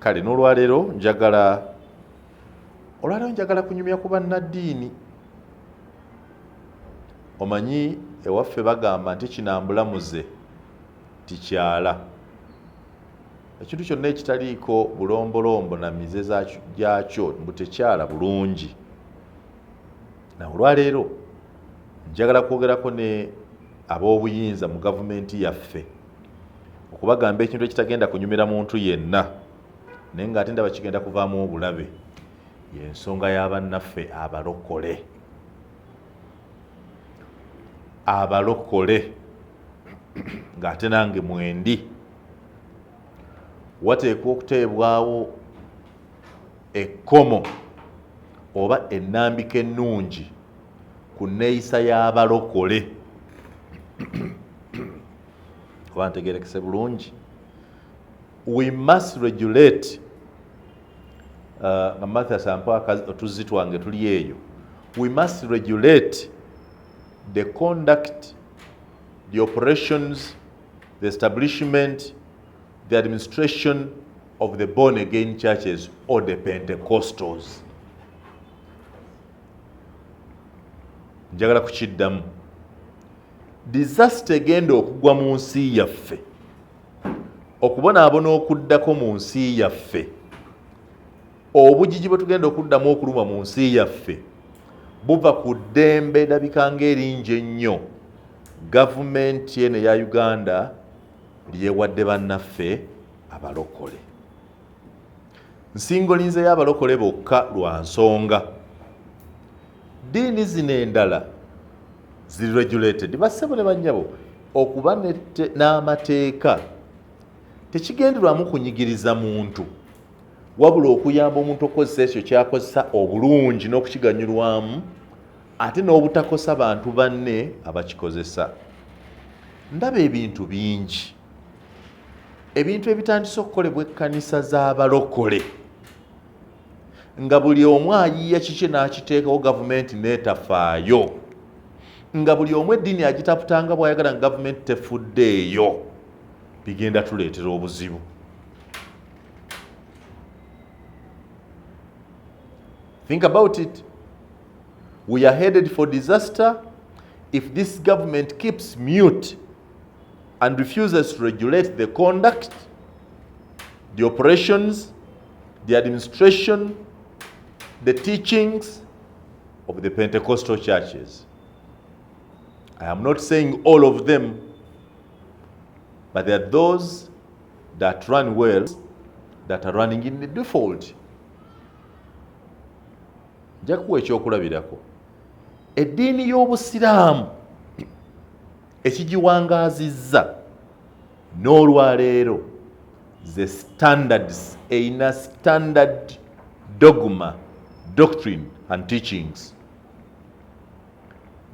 Kale n'olwaleero njagala, olwaleero njagala kunyumya ku bannaddiini. Omanyi ewaffe bagamba nti kinambulamuze tikyala. Ekintu kyonna ekitaliiko bulombolombo na mize gyakyo mbu tekyala bulungi. Na olwaleero njagala kwogerako ne ab'obuyinza mu gavumenti yaffe okubagamba ekintu ekitagenda kunyumira muntu yenna, naye ng'ate ndaba kigenda kuvaamu obulabe, y'ensonga y'abannaffe abalokole. Abalokole ng'ate nange mwendi, wateekwa okuteebwawo ekkomo oba ennambika ennungi ku nneeyisa y'abalokole. Oba ntegeerekese bulungi, we must regulate, nga Mathias ampa otuzzi twange tuli eyo, we must regulate the conduct, the operations, the establishment, the administration of the born again churches or the Pentecostals. Njagala kukiddamu. Disaster egenda okugwa mu nsi yaffe, okubonaabona okuddako mu nsi yaffe, obugigi bwe tugenda okuddamu okulumwa mu nsi yaffe buva ku ddembe erabika ng'eringi ennyo gavumenti eno eya Uganda lyewadde bannaffe abalokole. Nsingolinze y'abalokole bokka lwa nsonga. Ddiini zino endala ziri regulated. Bassebo ne bannyabo, okuba n'amateeka tekigenderwamu kunyigiriza muntu, wabula okuyamba omuntu okukozesa ekyo ky'akozesa obulungi n'okukiganyulwamu, ate n'obutakosa bantu banne abakikozesa. Ndaba ebintu bingi, ebintu ebitandise okukolebwa ekkanisa z'abalokole, nga buli omu ayiiya kiki n'akiteekawo, gavumenti n'etafaayo, nga buli omu eddiini agitaputanga bw'ayagala nga gavumenti tefuddeeyo, bigenda tuleetera obuzibu. Think about it. We are headed for disaster if this government keeps mute and refuses to regulate the conduct, the operations, the administration, the teachings of the Pentecostal churches. I am not saying all of them, but there are those that run well, that are running in the default. Nja kuwa ekyokulabirako. Eddiini y'Obusiraamu ekigiwangaazizza n'olwaleero ze standards, erina standard dogma, doctrine and teachings.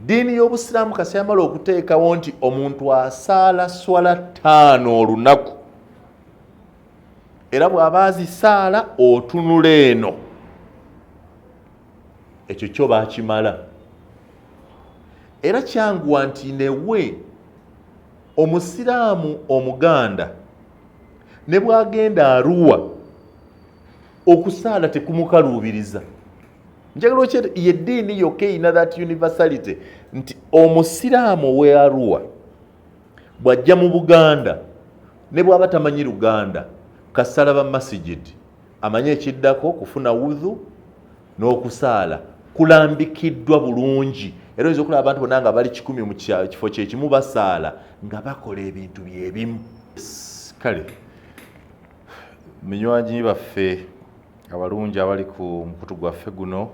Ddiini y'Obusiraamu kasi yamala okuteekawo nti omuntu asaala swala 5 olunaku, era bw'aba azisaala otunula eno, ekyo kyo baakimala. Era kyanguwa nti newe Omusiraamu Omuganda ne bw'agenda Arua okusaala tekumukaluubiriza. Njagala okyete ye ddiini yokka erina that universality nti Omusiraamu ow'e Arua bw'ajja mu Buganda ne bw'aba tamanyi Luganda, kasalaba masigidi amanye ekiddako kufuna wudhu n'okusaala kulambikiddwa bulungi. Era oyinza okulaba abantu bonna nga bali 100 mu kifo kyekimu basaala nga bakola ebintu byebimu. Kale minywanyi baffe abalungi abali ku mukutu gwaffe guno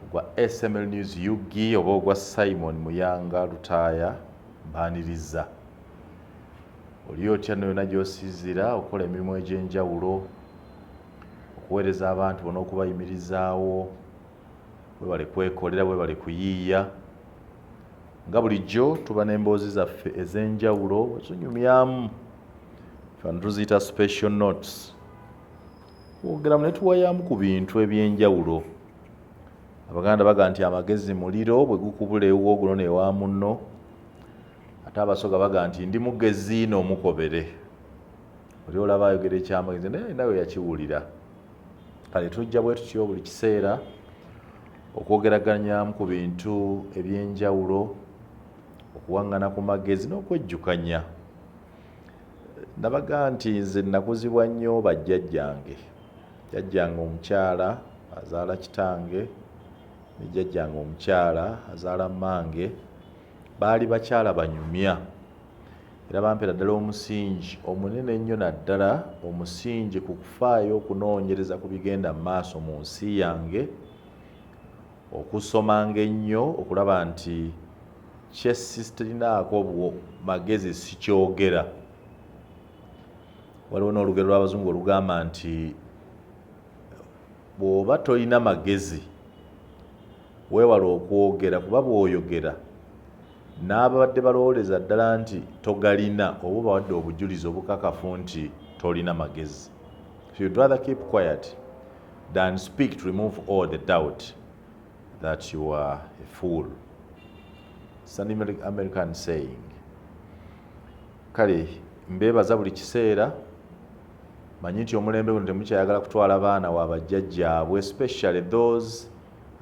ogwa SML News UG oba ogwa Simon Muyanga Lutaaya, mbaaniriza. Oli otya nno yonna gy'osinziira okukola emirimu egy'enjawulo, okuweereza abantu bona, okubayimirizaawo, webale kwekolera, webale kuyiiya. Nga bulijjo tuba n'emboozi zaffe ez'enjawulo zinyumyamu, fano tuziyita special notes, kwogeramu ne tuwayaamu ku bintu ebyenjawulo. Abaganda baga nti amagezi muliro, bwe gukubula ewuwo guno ewa munno. Ate Abasoga baga nti ndi mugezi n'omukobere. Oli olaba ayogera ekyamagezi naye nawe yakiwulira. Kale tujja bwe tutyo buli kiseera okwogeraganyamu ku bintu ebyenjawulo, okuwaŋŋana ku magezi n'okwejjukanya. Nabaga nti nze nakuzibwa nnyo bajjajjange. Jjajjange omukyala azaala kitange ne jjajjange omukyala azaala mmange baali bakyala banyumya era bampeera ddala omusingi omunene ennyo, naddala omusingi ku kufaayo okunoonyereza ku bigenda mu maaso mu nsi yange, okusomanga ennyo okulaba nti kye sirinaako magezi sikyogera. Waliwo n'olugero lw'abazungu olugamba nti bw'oba tolina magezi weewale okwogera, kuba bw'oyogera n'ababadde balowooleza ddala nti togalina oba obawadde obujulizi obukakafu nti tolina magezi. So you'd rather keep quiet than speak to remove all the doubt that you are a fool. It's an American saying. Kale mbeebaza buli kiseera. Manyi nti omulembe guno temukyayagala kutwala baana wa bajjajjaabwe, especially those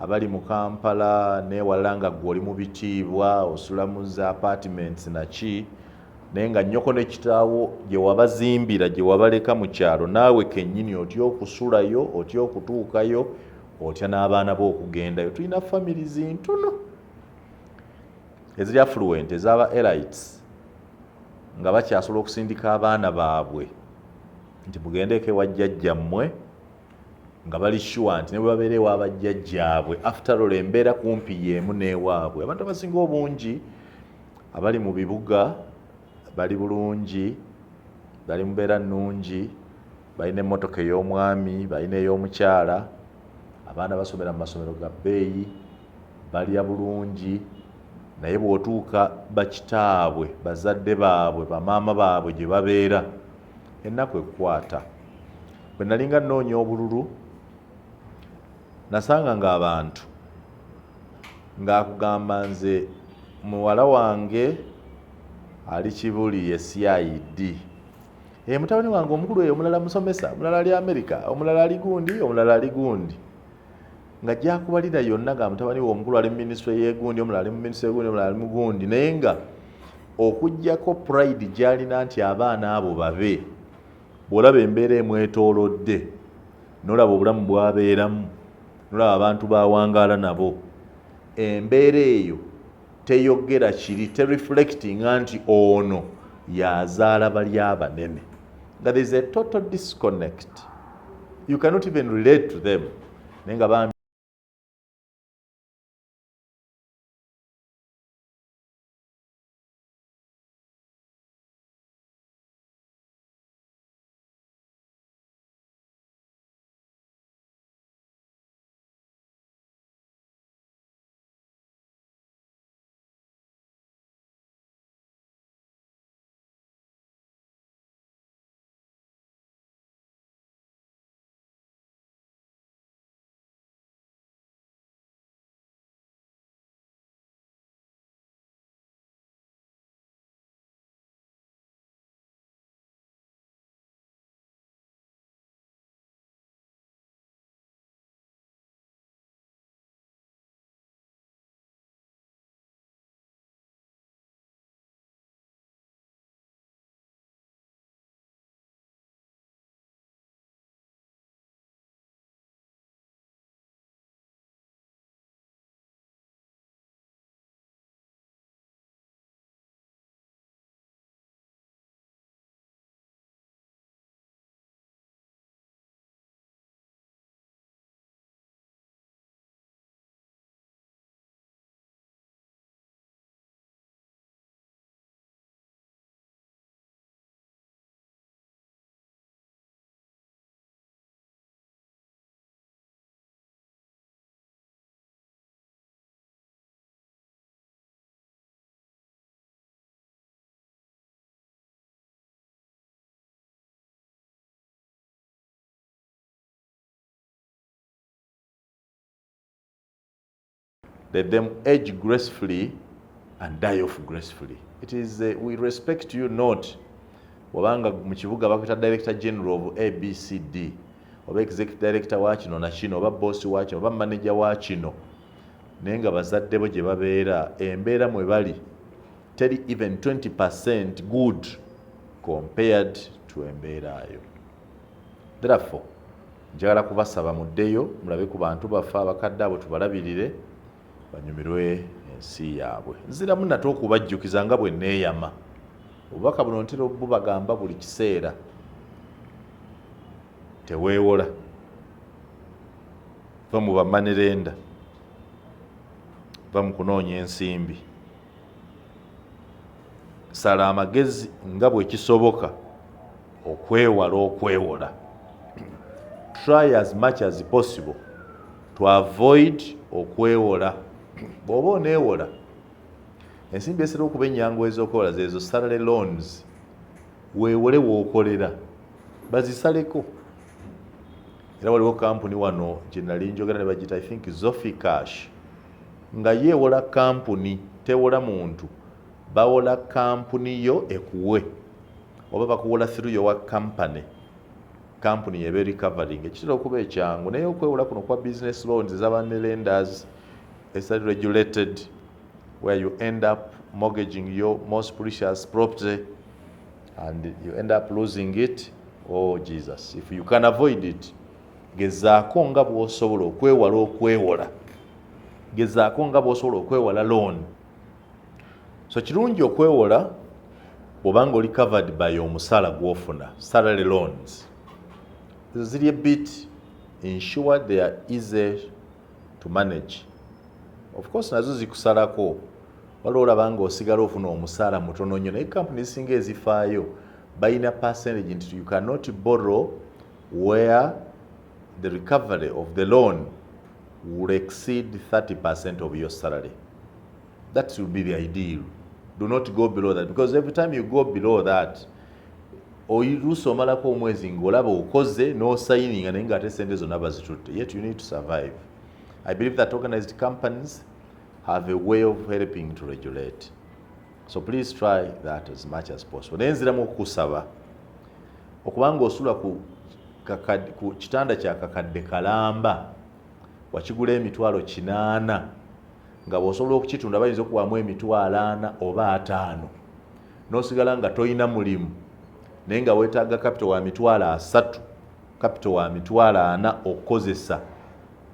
abali mu Kampala n'ewalala, nga ggwe oli mu bitiibwa, osula mu za apartments naki, naye nga nnyoko ne kitaawo gye wabazimbira, gye wabaleka mu kyalo, naawe kennyini otya okusulayo, otya okutuukayo, otya n'abaana bo okugendayo. Tulina families ntono eziri affluent, ez'aba elites, nga bakyasobola okusindika abaana baabwe nti mugendeeko ewa jjajjammwe, nga bali sure nti ne bwe babeera ewa bajjajjaabwe, after all embeera kumpi y'emu n'ewaabwe. Abantu abasinga obungi abali mu bibuga bali bulungi, bali mu mbeera nnungi, balina emmotoka ey'omwami, balina ey'omukyala, abaana basomera mu masomero ga bbeeyi, balya bulungi. Naye bw'otuuka bakitaabwe, bazadde baabwe, bamaama baabwe gye babeera, ennaku ekkwata. Bwe nalinga nnoonya obululu, nasanga ng'abantu ng'akugamba, nze muwala wange ali Kibuli ye CID, e mutabani wange omukulu eyo, omulala musomesa, omulala ali America, omulala ali gundi, omulala ali gundi, nga gyakubalira yonna nga mutabani we omukulu ali mu minisitule y'egundi, omulala ali mu minisitule y'egundi, omulala ali mu gundi. Naye nga okuggyako pride gy'alina nti abaana abo babe, bw'olaba embeera emwetoolodde, n'olaba obulamu bw'abeeramu, n'olaba abantu b'awangaala nabo, embeera eyo teyogera kiri, tereflectinga nti ono yazaala bali abanene, nga there is a total disconnect, you cannot even relate to them. Naye nga bambi let them age gracefully and die off gracefully. It is we respect you not Obanga mu kibuga bakuyita director general of ABCD, oba executive director wa kino na kino, oba boss wa kino, oba manager wa kino, naye nga bazadde bo gye babeera, embeera mwe bali teri even 20% good compared to embeera yo. Therefore njagala kubasaba muddeyo mulabe ku bantu baffe abakadde abo, tubalabirire banyumirwe ensi yaabwe. Nziramu nate okubajjukiza nga bwe neeyama, obubaka buno ntera obubagamba buli kiseera: teweewola, va mu ba money lender, va mu kunoonya ensimbi. Sala amagezi nga bwe kisoboka okwewala okwewola. Try as much as possible to avoid okwewola. Bw'oba oneewola, ensimbi esera okuba ennyangu ez'okwewola zeezo salary loans. Weewole wookolera, bazisaleko. Era waliwo kampuni wano gye nali njogera ne bagita, I think, Zofi Cash, nga yeewola kampuni, tewola muntu. Bawola kampuni yo ekuwe, oba bakuwola through your company, kampuni yeba recovering. Ekitera okuba ekyangu. Naye okwewola kuno kwa business loans ezaba money lenders esali regulated, where you end up mortgaging your most precious property and you end up losing it, oh Jesus, if you can avoid it, gezaako nga bw'osobola okwewala okwewola, gezaako nga bw'osobola okwewala loan. So kirungi okwewola bw'obanga oli covered by omusaala gw'ofuna. Salary loans ezo ziri a bit insured, they are easy to manage. Of course nazo zikusalako, waliwo olaba nga osigala ofuna omusaala mutono nnyo, naye kampuni ezisinga ezifaayo balina percentage nti you cannot borrow where the recovery of the loan will exceed 30% of your salary. That will be the ideal. Do not go below that, because every time you go below that, oluusi omalako omwezi ng'olaba okoze n'osayininga, naye ng'ate sente zonna bazitutte, yet you need to survive. I believe that organized companies have a way of helping to regulate, so please try that as much as possible. Naye nziramu okukusaba, okubanga osula ku kitanda kya kakadde kalamba, wakigula 800,000, nga bw'osobola okukitunda bayinza okuwamu 40,000 oba 50,000, n'osigala nga toyina mulimu, naye nga weetaaga capital wa 30,000, capital wa 40,000 okukozesa,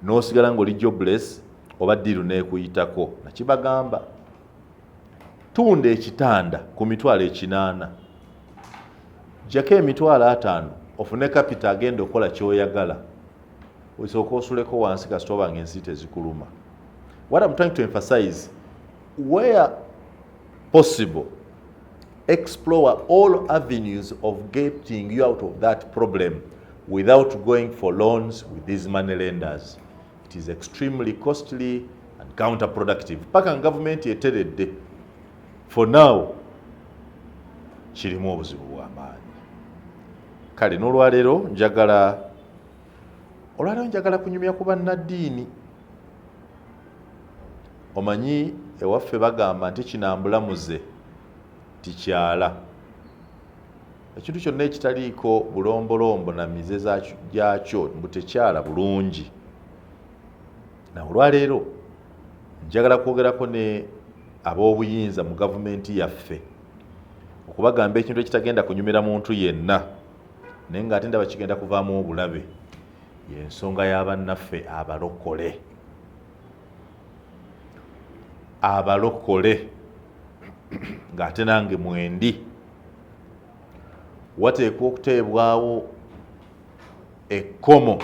n'osigala ng'oli jobless oba deal neekuyitako. Nakibagamba, tunda ekitanda ku 800,000, jjako 50,000, ofune capital agenda okukola kyoyagala, osooka osuleko wansi kasita oba nga ensi tezikuluma. What I'm trying to emphasize, where possible, explore all avenues of getting you out of that problem without going for loans with these money lenders. It is extremely costly and counterproductive. Paka nga gavumenti eteredde. For now, kirimu obuzibu bw'amaanyi. Kale n'olwaleero njagala kunyumya ku bannaddiini. Omanyi ewaffe bagamba nti kinambulamuze tikyala. Ekintu kyonna ekitaliiko bulombolombo na mize gyakyo mbu tekyala bulungi. Na olwaleero njagala kwogerako ne ab'obuyinza mu gavumenti yaffe, okubagamba ekintu ekitagenda kunyumira muntu yenna, naye ng'ate ndaba kigenda kuvaamu obulabe. Y'ensonga y'abannaffe abalokole. Abalokole, ng'ate nange mwendi, wateekwa okuteebwawo ekkomo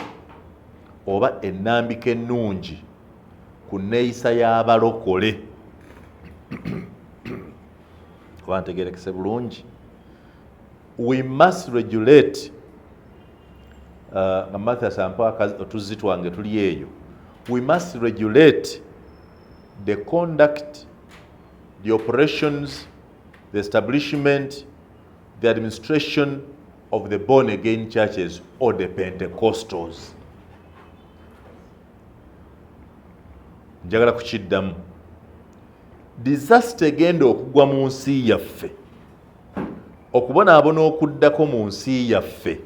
oba ennambika ennungi ku nneeyisa y'abalokole. Oba ntegerekese bulungi? We must regulate, nga Mathias ampa otuzzi twange tuli eyo. We must regulate the conduct, the operations, the establishment, the administration of the born again churches or the Pentecostals. Njagala kukiddamu. Disaster egenda okugwa mu nsi yaffe. Okubonaabona okuddako mu nsi yaffe,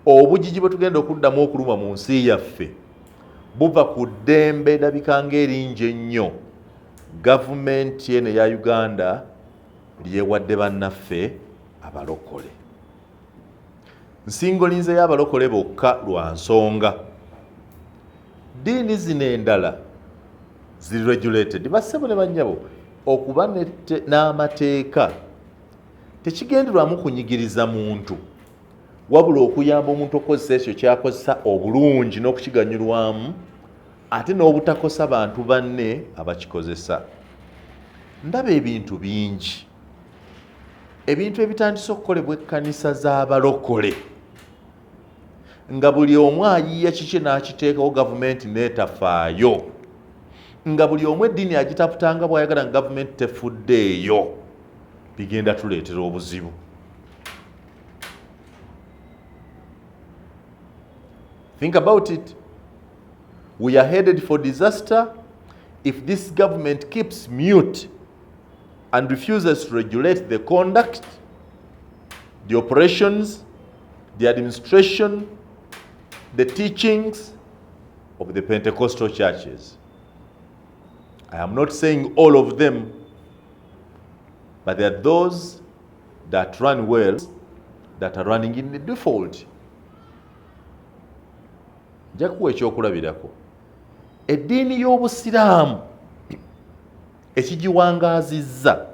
obugigi bwe tugenda okuddamu okuluma mu nsi yaffe, buva ku ddembe erabika ng'eringi ennyo gavumenti eno eya Uganda lyewadde bannaffe abalokole. Nsingolinze y'abalokole bokka lwa nsonga. Ddiini zino endala ziri regulated. Bassebo ne bannyabo, okuba n'amateeka tekigenderwamu kunyigiriza muntu, wabula okuyamba omuntu okukozesa ekyo ky'akozesa obulungi n'okukiganyulwamu, ate n'obutakosa bantu banne abakikozesa. Ndaba ebintu bingi, ebintu ebitandise okukolebwa ekkanisa z'abalokole, nga buli omu ayiiya kiki n'akiteekawo, gavumenti n'etafaayo, nga buli omu eddiini agitaputanga bw'ayagala nga gavumenti tefuddeeyo. Bigenda tuleetera obuzibu. Think about it. We are headed for disaster if this government keeps mute and refuses to regulate the conduct, the operations, the administration, the teachings of the Pentecostal churches. I am not saying all of them, but there are those that run well, that are running in the default. Nja kuwa ekyokulabirako. Eddiini y'Obusiraamu ekigiwangaazizza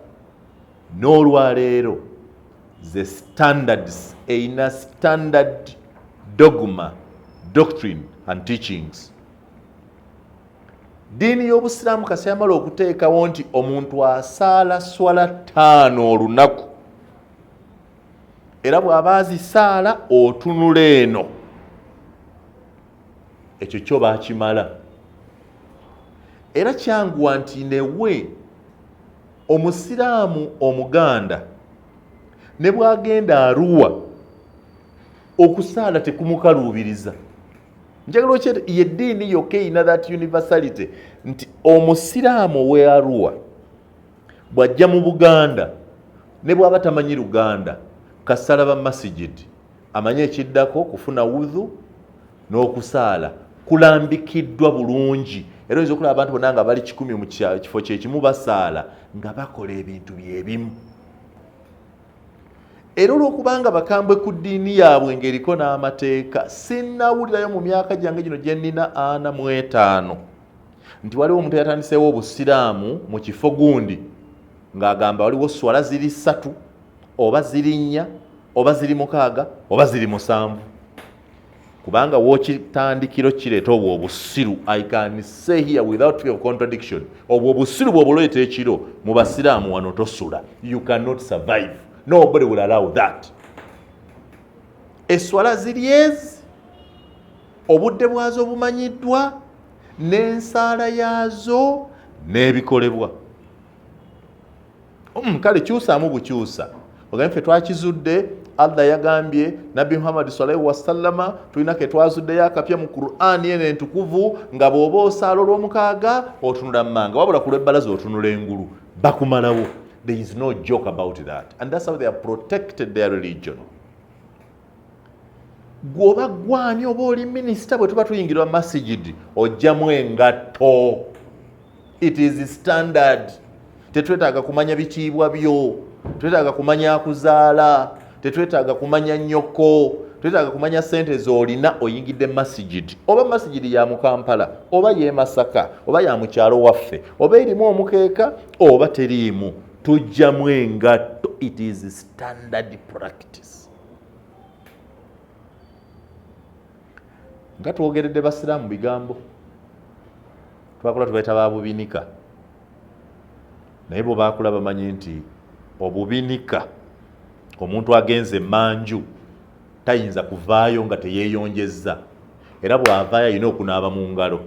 n'olwaleero ze standards, erina standard dogma, doctrine and teachings. Ddiini y'Obusiraamu kasi yamala okuteekawo nti omuntu asaala swala 5 olunaku, era bw'aba azisaala otunula eno, ekyo kyo baakimala. Era kyanguwa nti newe Omusiraamu Omuganda ne bw'agenda Arua okusaala tekumukaluubiriza. Njagala okyete ye ddiini yokka erina that universality nti Omusiraamu ow'e Arua bw'ajja mu Buganda ne bw'aba tamanyi Luganda, kasalaba masigidi amanye ekiddako kufuna wudhu n'okusaala kulambikiddwa bulungi. Era oyinza okulaba abantu bonna nga bali 100 mu kifo kyekimu basaala nga bakola ebintu byebimu. Era olw'okubanga bakambwe ku ddiini yaabwe ng'eriko n'amateeka, sinnawulirayo mu myaka gyange gino gye nnina 45 nti waliwo omuntu eyatandiseewo Obusiraamu mu kifo gundi ng'agamba waliwo swala ziri 3 oba ziri 4 oba ziri 6 oba ziri 7. Kubanga w'okitandikiro kireeta obwo obusiru. I can say here without fear of contradiction, obwo obusiru bw'obuleeta ekiro mu basiraamu wano tosula. You cannot survive. Nobody will allow that. Eswala ziri ezi, obudde bwazo bumanyiddwa, n'ensaala yaazo n'ebikolebwa. Kale kyusaamu bukyusa. Ogambe ffe twakizudde, Allah yagambye Nabbi Muhammad sallallahu alaihi wasallama, tulina ke twazuddeyo akapya mu Qur'ani eno entukuvu nga bw'oba osaala olw'omukaaga otunula mmanga, wabula ku lw'ebbalaza otunula engulu, bakumalawo. There is no joke about that, and that's how they have protected their religion. Gwoba gwani oba oli minisita, bwe tuba tuyingirwa masigidi ojjamu engatto. It is standard. Tetwetaaga kumanya bitiibwa byo, tetwetaaga kumanya akuzaala, tetwetaaga kumanya nnyoko, tetwetaaga kumanya ssente z'olina. Oyingidde masigidi, oba masigidi ya mu Kampala oba y'e Masaka oba ya mu kyalo waffe, oba erimu omukeeka oba teriimu, tujjamu engatto. It is standard practice. Nga twogeredde basiraamu bigambo, twakola tubayita ba bubinika, naye bo baakula bamanyi nti obubinika omuntu agenze emmanju tayinza kuvaayo nga teyeeyongezza, era bw'avaayo alina okunaaba mu ngalo.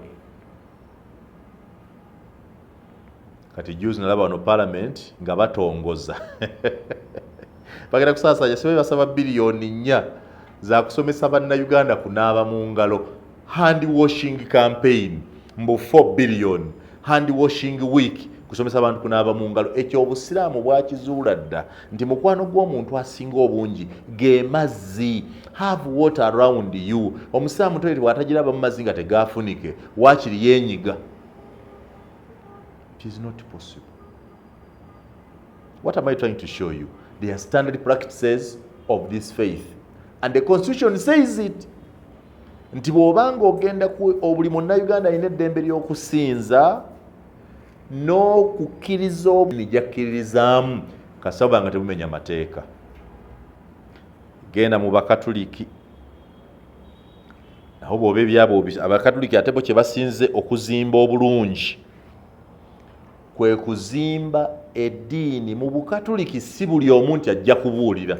Kati juzi nalaba wano parliament nga batongoza bagenda kusaasaanya sibe basaba biliyoni 4 za kusomesa bannayuganda kunaaba mu ngalo, hand washing campaign mbu 4 billion, hand washing week Kusomesa abantu kunaaba mu ngalo. Ekyo obusiraamu bwakizuula dda nti mukwano gw'omuntu asinga obungi ge mazzi. Have water around you. Omusiraamu toilet bw'atagiraba mu mazzi nga tegaafunike, waakiri yeenyiga. It is not possible. What am I trying to show you? They are standard practices of this faith, and the constitution says it nti bw'obanga ogenda buli munnayuganda alina eddembe ly'okusinza n'okukkiriza obunijakkiririzaamu kasaba nga tebumenya mateeka. Genda mu Bakatuliki nabo bw'oba ebyabwe. Abakatuliki ate bo kye basinze okuzimba obulungi kwe kuzimba eddiini mu Bukatuliki. Si buli omu nti ajja kubuulira.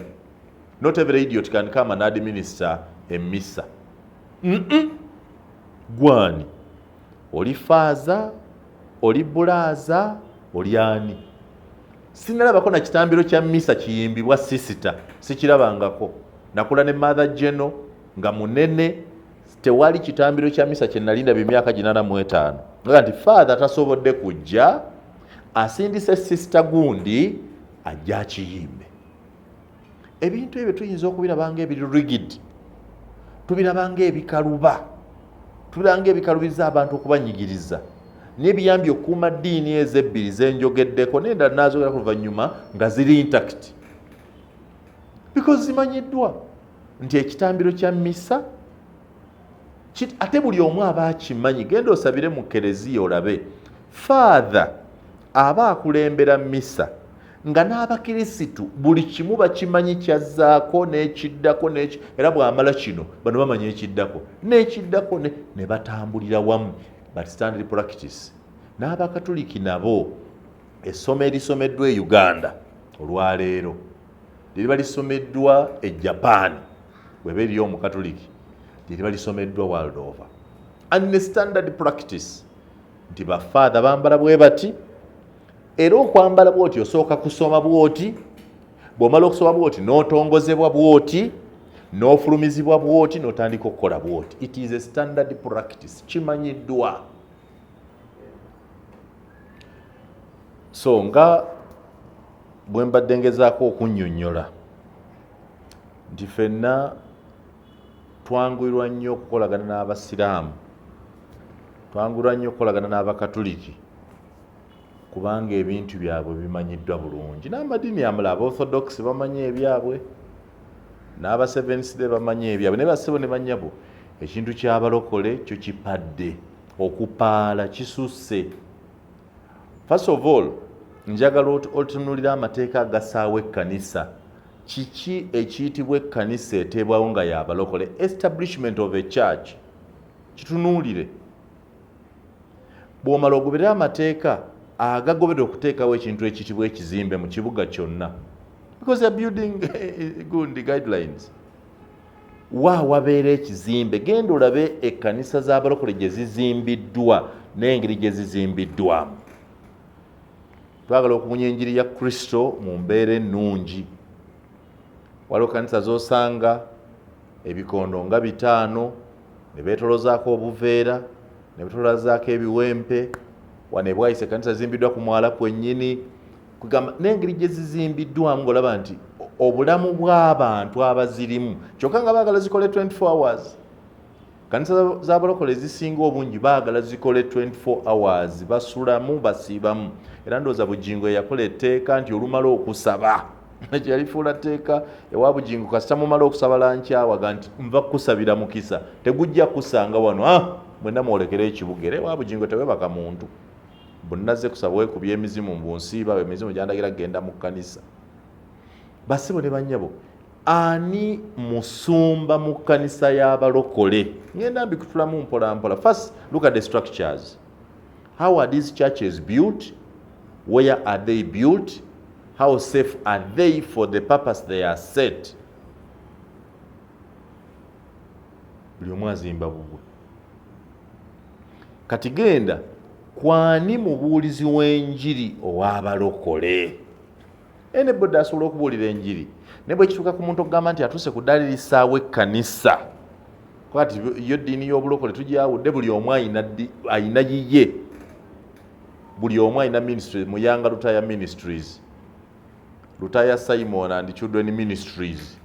Not every idiot can come and administer emisa. Gwani oli faaza, oli bulaaza, oli ani? Sinalabako na kitambiro kya misa kiyimbibwa sisita, sikirabangako. Nakula ne Mother Geno nga munene, tewali kitambiro kya misa kye nali ndaba emyaka 85 nga nti Father tasobodde kujja, asindise sisita gundi ajja akiyimbe. Ebintu ebyo tuyinza okubiraba nga ebiri rigid, tubiraba nga ebikaluba, tubiraba nga ebikalubiza abantu okubanyigiriza, naye biyambye okukuuma ddiini ezo ebbiri zenjogeddeko nendala nazogera ku luvannyuma nga ziri intact, because zimanyiddwa nti ekitambiro kya misa ate buli omu aba akimanyi. Genda osabire mu kereziya olabe Father aba akulembera misa nga n'abakirisitu buli kimu bakimanyi kyazzaako n'ekiddako, era bw'amala kino bano bamanya ekiddako n'ekiddako ne batambulira wamu. But standard practice n'Abakatuliki nabo, essomo erisomeddwa e Uganda olwaleero liriba lisomeddwa e Japan bweba eriyo Omukatuliki, liriba lisomeddwa world over. And ne standard practice nti bafaatha bambala bwe bati, era okwambala bwoti osooka kusoma bwoti, bw'omala okusoma bwoti n'otongozebwa bwoti, n'ofulumizibwa bwoti, n'otandika okukola bwoti. It is a standard practice, kimanyiddwa. So nga bwe mbadde ngezaako okunnyonnyola nti ffenna twanguyirwa nnyo okukolagana n'Abasiraamu, twanguyirwa nnyo okukolagana n'Abakatuliki, kubanga ebintu byabwe bimanyiddwa bulungi. N'amadiini amalala, Abaorthodox bamanyi ebyabwe, n'Abaseventh Day bamanyi ebyabwe. Naye bassebo ne bannyabo, ekintu ky'abalokole kyo kipadde okupaala, kisusse. First of all, njagala otunuulire amateeka agasaawo ekkanisa. Kiki ekiyitibwa ekkanisa eteebwawo nga y'abalokole? Establishment of a church, kitunuulire. Bw'omala ogoberere amateeka agagoberera okuteekawo ekintu ekiyitibwa ekizimbe mu kibuga kyonna, because they are building gundi guidelines. Wa wabeera ekizimbe, genda olabe ekkanisa z'abalokole gye zizimbiddwa n'engeri gye zizimbiddwamu. Twagala okubunya enjiri ya Kristo mu mbeera ennungi. Waliwo kanisa z'osanga ebikondo nga 5 ne beetolozaako obuveera, ne beetolozaako ebiwempe. Wano ebwayise kanisa zizimbiddwa ku mwala kwennyini, kugamba n'engeri gye zizimbiddwamu ng'olaba nti obulamu bw'abantu abazirimu, kyokka nga baagala zikole 24 hours. Kanisa z'abalokole ezisinga obungi baagala zikole 24 hours, basulamu, basiibamu. Era ndowooza Bugingo yakola etteeka nti olumala okusaba, ekyo yalifuula tteeka ewa Bugingo, kasita mumala okusaba lankyawaga nti nva kukusabira mukisa, tegujja kusanga wano, mwenna mwolekere ekibuga. Era ewa Bugingo tewebaka muntu. Bunnaze kusaba weekubya emizimu mbunsiiba, emizimu gyandagira kugenda mu kkanisa. Bassebo ne bannyabo, ani musumba mu kkanisa y'abalokole? Ngenda mbikutulamu mpola mpola. First, look at the structures. How are these churches built? Where are they built? How safe are they for the purpose they are set? Buli omu azimba bubwe. Kati genda kwani mubuulizi w'enjiri ow'abalokole? Anybody asobola okubuulira enjiri, naye bwe kituuka ku muntu okugamba nti atuuse ku ddaala erisaawo ekkanisa, kati yo ddiini y'obulokole tugyawudde, buli omu ayina yiye. Buli omu alina ministry: Muyanga Lutaya Ministries, Lutaya Simon and Children Ministries,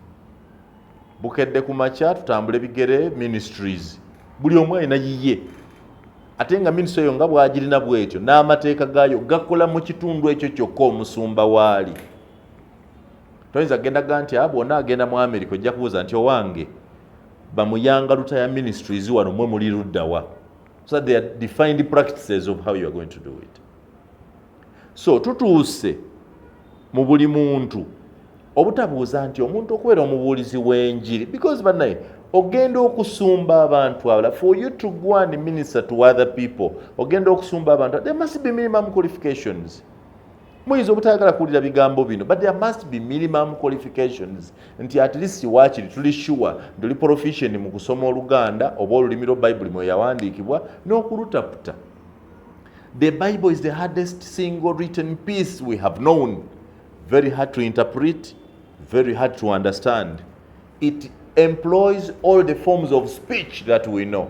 Bukedde ku Makya, Tutambule Bigere Ministries. Buli omu alina yiye, ate nga ministry eyo nga bwagirina bwetyo n'amateeka gaayo gakola mu kitundu ekyo kyokka omusumba waali. Toyinza kugenda nti a bwonna agenda mu America, ojja kubuuza nti, "Owange, Bamuyanga Lutaya Ministries wano mwe muli luddawa?" So there are defined practices of how you are going to do it. So tutuuse mu buli muntu obutabuuza nti omuntu okubeera omubuulizi w'enjiri, because bannaye ogenda okusumba abantu abalala, for you to go and minister to other people, ogenda okusumba abantu, there must be minimum qualifications. Muyinza obutayagala kuwulira bigambo bino, but there must be minimum qualifications nti at least waakiri tuli sure nti oli proficient mu kusoma Oluganda oba olulimi lwa Bayibuli mwe yawandiikibwa n'okulutaputa. The Bible is the hardest single written piece we have known, very hard to interpret, very hard to understand. It employs all the forms of speech that we know,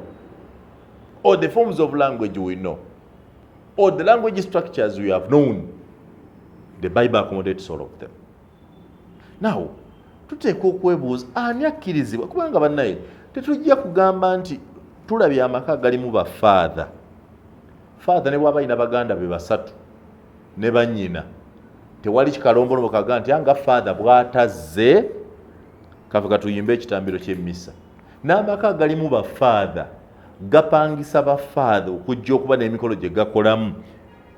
all the forms of language we know, all the language structures we have known. The Bible accommodates all of them. Now tuteekwa okwebuuza ani akkirizibwa, kubanga bannaye tetujja kugamba nti tulabye amaka agalimu bafaatha. Faatha ne bwaba alina baganda be basatu ne bannyina, tewali kikalombolombo kaga nti anga faatha bw'atazze kafe katuyimbe ekitambiro ky'emmisa. N'amaka agalimu bafaatha gapangisa bafaatha okujja okuba n'emikolo gye gakolamu,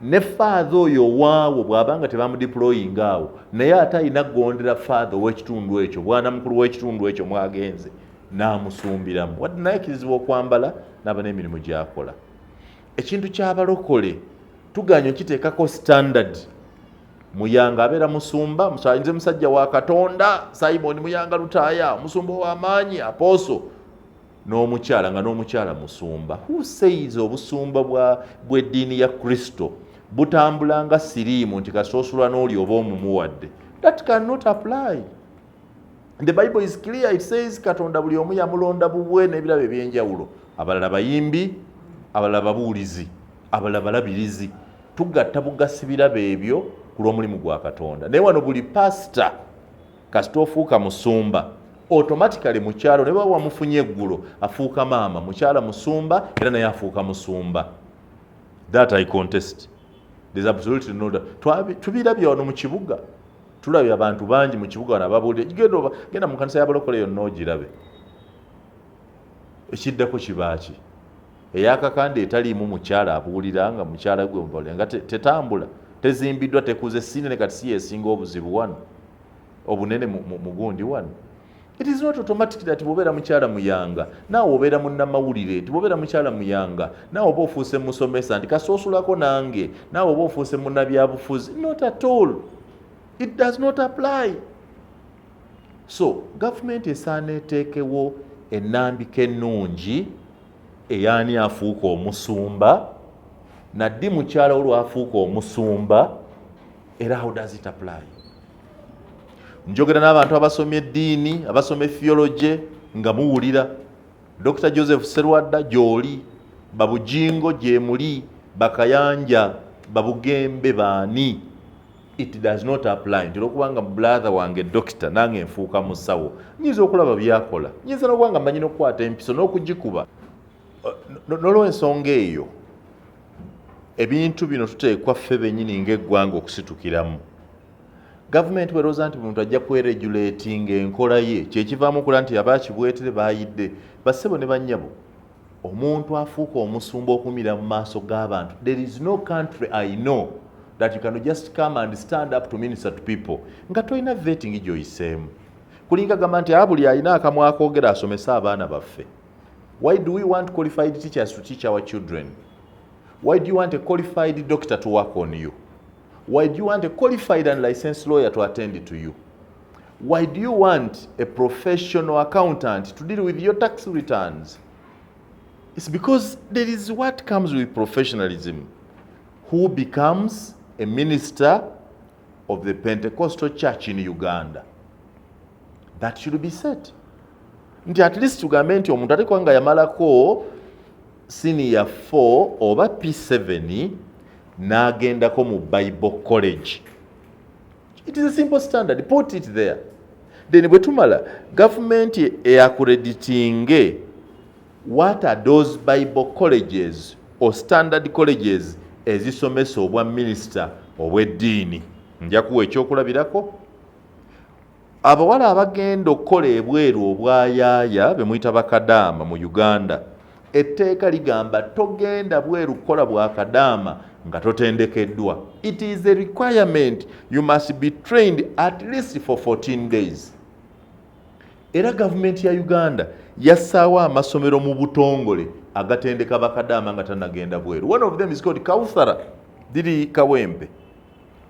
ne faatha oyo owaawo bw'abanga tebamudeployinga awo, naye ate alina kugondera faatha ow'ekitundu ekyo, bwana mukulu w'ekitundu ekyo mwagenze n'amusumbiramu, wadde naye akkirizibwa okwambala n'aba n'emirimu gy'akola. Ekintu ky'abalokole tuganye okiteekako standard. Muyanga abeera musumba, nze musajja wa Katonda Simon Muyanga Lutaaya, omusumba ow'amaanyi, apostle, n'omukyala nga n'omukyala musumba. Who says obusumba bw'eddiini ya Kristo butambula nga siriimu, nti kasoosulwa n'oli oba omumuwadde? That cannot apply. The Bible is clear. It says Katonda buli omu yamulonda bubwe n'ebirabo ebyenjawulo. Abalala bayimbi, abalala babuulizi, abalala balabirizi. Tugatta bugasi birabo ebyo ku lw'omulimu gwa Katonda. Naye wano buli pasita kasita ofuuka musumba, automatically mukyalo ne baba wamufunye eggulo afuuka maama mukyala musumba, era naye afuuka musumba. That I contest. There's absolutely no doubt. Tubirabye wano mu kibuga, tulabye abantu bangi mu kibuga wano ababuulire. Genda mu kanisa y'abalokole yonna ogirabe. Ekiddako kibaaki eyakakanda etaliimu mukyala abuulira, nga mukyala gwe nga tetambula, tezimbiddwa, tekuze, sinene. Kati si yesinga obuzibu wano obunene mugundi wano. It is not automatic that bwobeera mukyala Muyanga naawe obeera munnamawulire, nti bwobeera mukyala Muyanga naawe oba ofuuse musomesa, nti kasoosulako nange naawe oba ofuuse munnabyabufuzi. Not at all. It does not apply. So gavumenti esaana eteekewo ennambika ennungi eyaani afuuka omusumba, naddi mukyala olwafuuka omusumba, era how does it apply? Njogera n'abantu abasomye eddiini, abasoma theology, nga muwulira Dr Joseph Serwadda gy'oli, Babujingo gyemuli, Bakayanja, Babugembe, baani. It does not apply nti olwokubanga brother wange dokita nange nfuuka musawo. Nyinza okulaba byakola, nyinza nokuba nga mmanyi n'okukwata empiso n'okugikuba. N'olwensonga eyo, ebintu bino tuteekwa ffe bennyini ng'eggwanga okusitukiramu. Gavumenti bwerowooza nti muntu ajja kweregulatinga enkola ye, kyekivaamu okula nti abakibwetere bayidde. Bassebo ne bannyabo, omuntu afuuka omusumba okumira mu maaso g'abantu, there is no country I know that you can just come and stand up to minister to people nga tolina vetting gy'oyiseemu. Kulinga gamba nti buli alina akamwa akoogera asomese abaana baffe. Why do we want qualified teachers to teach our children? Why do you want a qualified doctor to work on you? Why do you want a qualified and licensed lawyer to attend to you? Why do you want a professional accountant to deal with your tax returns? It's because there is what comes with professionalism. Who becomes a minister of the Pentecostal Church in Uganda? That should be set. Nti at least tugambe nti omuntu atekwa nga yamalako senior 4 oba P7. N'agendako mu Bible college. It is a simple standard, put it there. Then bwe tumala, gavumenti eaccreditinge what are those Bible colleges or standard colleges ezisomesa obwa minisita obw'eddiini. Nja kuwa ekyokulabirako: abawala abagenda okukola ebweru obwayaaya, be muyita bakadaama mu Uganda, etteeka ligamba togenda bweru kukola bwakadaama nga totendekeddwa. It is a requirement, you must be trained at least for 14 days. Era gavumenti ya Uganda yassaawo amasomero mu butongole agatendeka bakadaama nga tanagenda bweru. One of them is called Kauthara, liri Kawempe.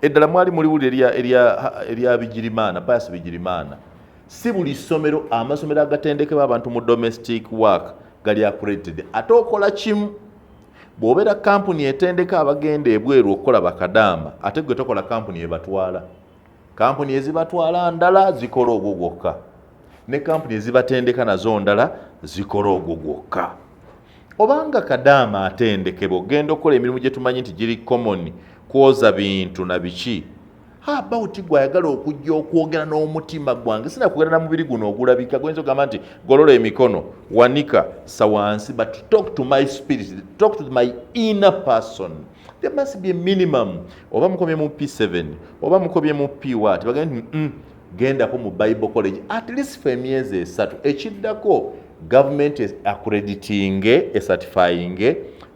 Eddala mwali muliwulira erya Bigirimaana, Pius Bigirimaana. Si buli ssomero, amasomero agatendekebwa abantu mu domestic work gali accredited. Ate okola kimu, bw'obeera kampuni etendeka abagenda ebweru okukola bakadaama, ate gwe tokola kampuni ebatwala. Kampuni ezibatwala ndala, zikola ogwo gwokka, ne kampuni ezibatendeka nazo ndala, zikola ogwo gwokka. Obanga kadaama atendekebwa ogenda okukola emirimu gye tumanyi nti giri common, kwoza bintu na biki, about gwe ayagala okujja okwogera n'omutima gwange, sina kwogera na mubiri guno ogulabika gwoyinza okugamba nti golola emikono, wanika, sa wansi, but talk to my spirit, talk to my inner person. There must be a minimum, oba mukomye mu P7 oba mukomye mu P what, bagambe nti gendako mu Bible college at least for emyezi 3. Ekiddako, government accrediting, certifying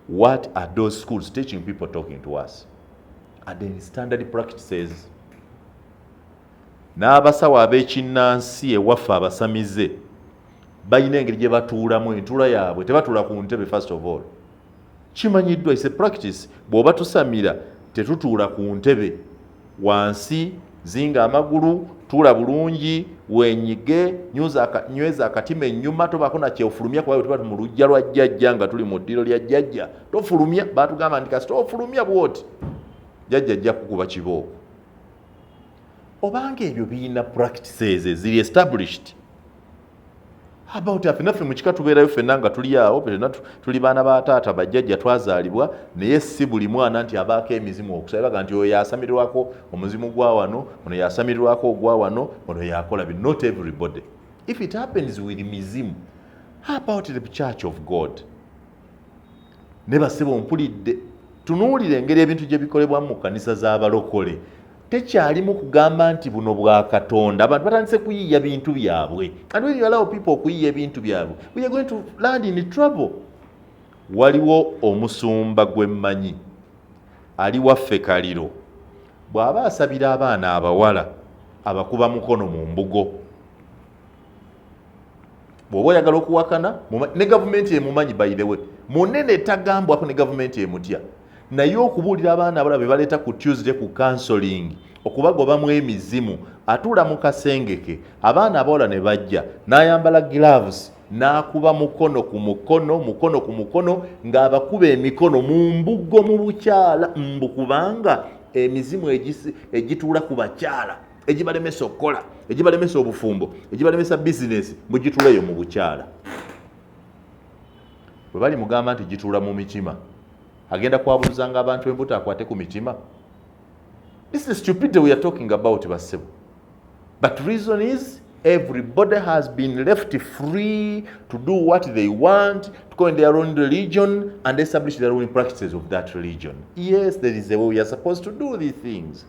what are those schools teaching people talking to us, and then standard practices. N'abasawo ab'ekinnansi ewaffe abasamize balina engeri gye batuulamu, entuula yaabwe tebatuula ku ntebe. First of all, kimanyiddwa, is a practice, bw'oba tusamira tetutuula ku ntebe, wansi, zinga amagulu, tuula bulungi, wenyige, nyweza akatima ennyuma, tobaako nakyofulumya, kuba tuba mu luggya lwa jjajja, nga tuli mu ddiro lya jjajja, tofulumya. Batugamba nti kasita ofulumya bwoti, jjajja ajja kukuba kibooko. Obanga ebyo birina practices eziri established, about affe naffe mu kika tubeerayo ffenna nga tuli awo ffenna tuli baana ba taata, bajjajja, twazaalibwa, naye si buli mwana nti abaako emizimu okusaba baga nti oyo yasamirirwako omuzimu gwa wano, ono yasamirirwako ogwa wano, ono yakola bi. Not everybody. If it happens with mizimu, how about the Church of God? Ne basebo, mpulidde, tunuulira engeri ebintu gye bikolebwamu mu kkanisa z'abalokole. Tekyalimu kugamba nti buno bwa Katonda, abantu batandise kuyiiya bintu byabwe. And when you allow people okuyiiya ebintu byabwe, we are going to land in trouble. Waliwo omusumba gwe mmanyi ali waffe Kaliro, bw'aba asabira abaana abawala abakuba mukono mu mbugo. Bw'oba oyagala okuwakana ne gavumenti emumanyi, by the way, munene, tagambwako, ne gavumenti emutya. Naye okubuulira abaana abala be baleeta ku Tuesday ku counseling okubagobamu emizimu, atuula mu kasenge ke, abaana abawala ne bajja, n'ayambala gloves, n'akuba mukono ku mukono, mukono ku mukono, ng'abakuba emikono mu mbugo, mu bukyala, mbu kubanga emizimu egituula ku bakyala, egibalemesa okukola, egibalemesa obufumbo, egibalemesa bizinesi, mugituula eyo mu bukyala. Bwe bali mugamba nti gituula mu mitima, agenda kwabuluzanga abantu embuto akwate ku mitima. This is stupidity we are talking about, bassebo. But reason is everybody has been left free to do what they want, to go in their own religion and establish their own practices of that religion. Yes, there is a way we are supposed to do these things.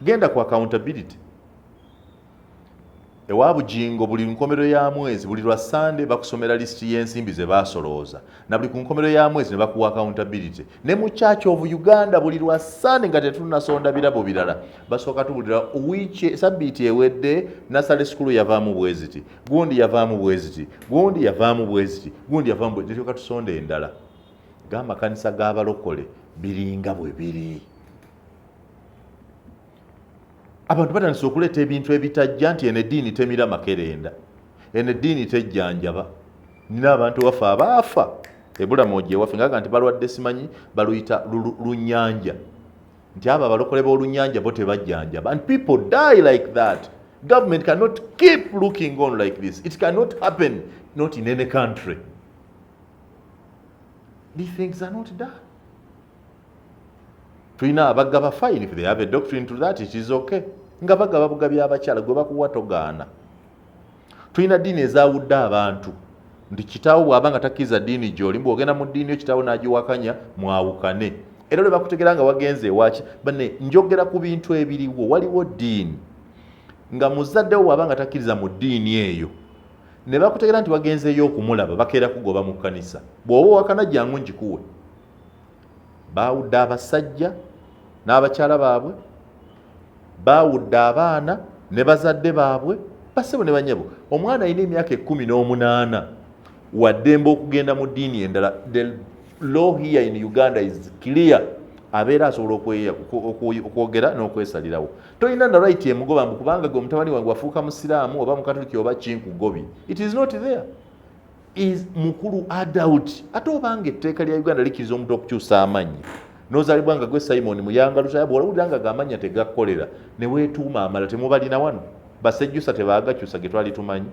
Genda ku accountability. Ewa Bugingo, buli nkomero ya mwezi, buli lwa Sande, bakusomera lisiti y'ensimbi ze basolooza, na buli ku nkomero ya mwezi ne bakuwa accountability. Ne mu Church of Uganda, buli lwa Sande nga tetunnasonda birabo birala, basooka tubulira wiiki, sabbiiti ewedde nursery school yavaamu bweziti, gundi yavaamu bweziti, gundi yavaamu bweziti, gundi yavaamu bweziti, netyoka tusonda endala. G'amakanisa g'abalokole biringa bwe biri. Abantu batandise okuleeta ebintu ebitajja nti eno eddiini temira makerenda, eno eddiini tejjanjaba. Nina abantu waffe abaafa ebulamogi ewaffe ngaga nti balwadde, simanyi baluyita lunyanja, nti abo abalokole b'olunyanja bo tebajjanjaba. And people die like that. Government cannot keep looking on like this. It cannot happen, not in any country. These things are not done. Tulina abagaba, fine, if they have a doctrine to that, it is okay, nga bagaba bugabi abakyala, gwe bakuwa togaana. Tulina ddiini ezaawudde abantu, nti kitaawo bw'aba nga takkiriza ddiini gy'oli, bw'ogenda mu ddiini yo kitaawo n'agiwakanya, mwawukane. Era lwe bakutegera nga wagenze ewaki bane. Njogera ku bintu ebiriwo. Waliwo ddiini nga muzaddewo bw'aba nga takkiriza mu ddiini eyo, ne bakutegera nti wagenzeeyo okumulaba, bakeera kugoba mu kkanisa. Bw'oba owakana, jangu ngikuwe. Baawudde abasajja n'abakyala baabwe, baawudde abaana ne bazadde baabwe. Basebo ne banyabo, omwana alina emyaka 18 waddembe okugenda mu ddiini endala. The law here in Uganda is clear. Abeera asobola okwogera n'okwesalirawo. Tolina na right emugoba mbu kubanga gwe mutabani wange wafuuka musiraamu oba mukatoliki oba kinkugobye. It is not there. Is mukulu, adult. Ate obanga etteeka lya Uganda likkiriza omuntu okukyusa amannya, nozaalibwa nga gwe Simon Muyanga Lutaya, bwolawulira nga gamannya tegakkolera ne weetuuma amala, temubalina wano basejjusa tebaagakyusa ge twali tumanyi.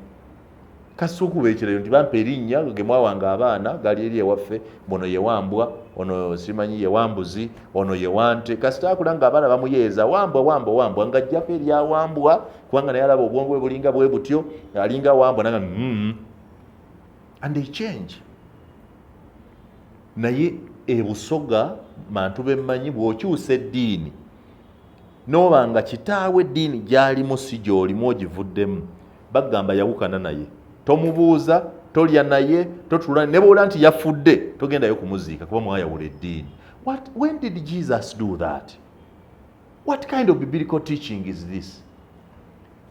Kasukuba ekirayo nti bampa erinnya ge mwawanga abaana gali eri ewaffe, ono yewambwa, ono simanyi yewambuzi, ono yewante. Kasita akula nga abaana bamuyeeza wambwa, wambwa, wambwa, ng'ajjako eryawambwa, kubanga naye alaba obwongo bwe bulinga bwe butyo, alinga wambwa nanga and they change. Naye ebusoga bantu bemmanyi, bw'okyusa eddiini n'oba nga kitaawe eddiini gy'alimu si gy'olimu, ogivuddemu, bagamba yawukana naye, tomubuuza, tolya naye, totula ne bw'ola nti yafudde, togendayo kumuziika kuba mwayawula eddiini. What, when did Jesus do that? What kind of biblical teaching is this?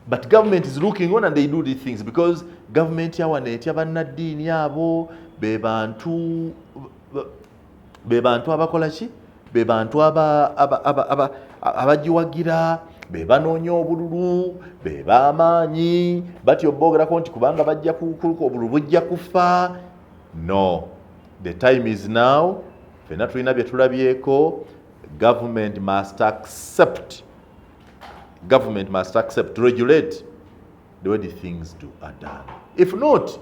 But government is looking on and they do these things because government yawana etya bannaddiini abo. Be bantu abakola ki? Be bantu abagiwagira, be banoonya obululu, be b'amaanyi. Batyo boogerako nti kubanga bajja obululu bujja kufa. No, the time is now. Ffenna tulina bye tulabyeko. Government must accept, government must accept to regulate the way the things do are done. If not,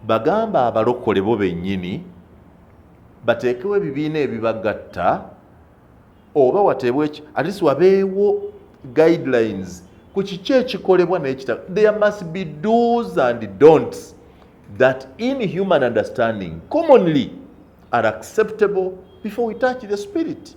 bagamba abalokole bo bennyini bateekewo ebibiina ebibagatta, oba wateebwe at least wabeewo guidelines ku kiki ekikolebwa n'ekita. There must be do's and don'ts that in human understanding commonly are acceptable before we touch the spirit.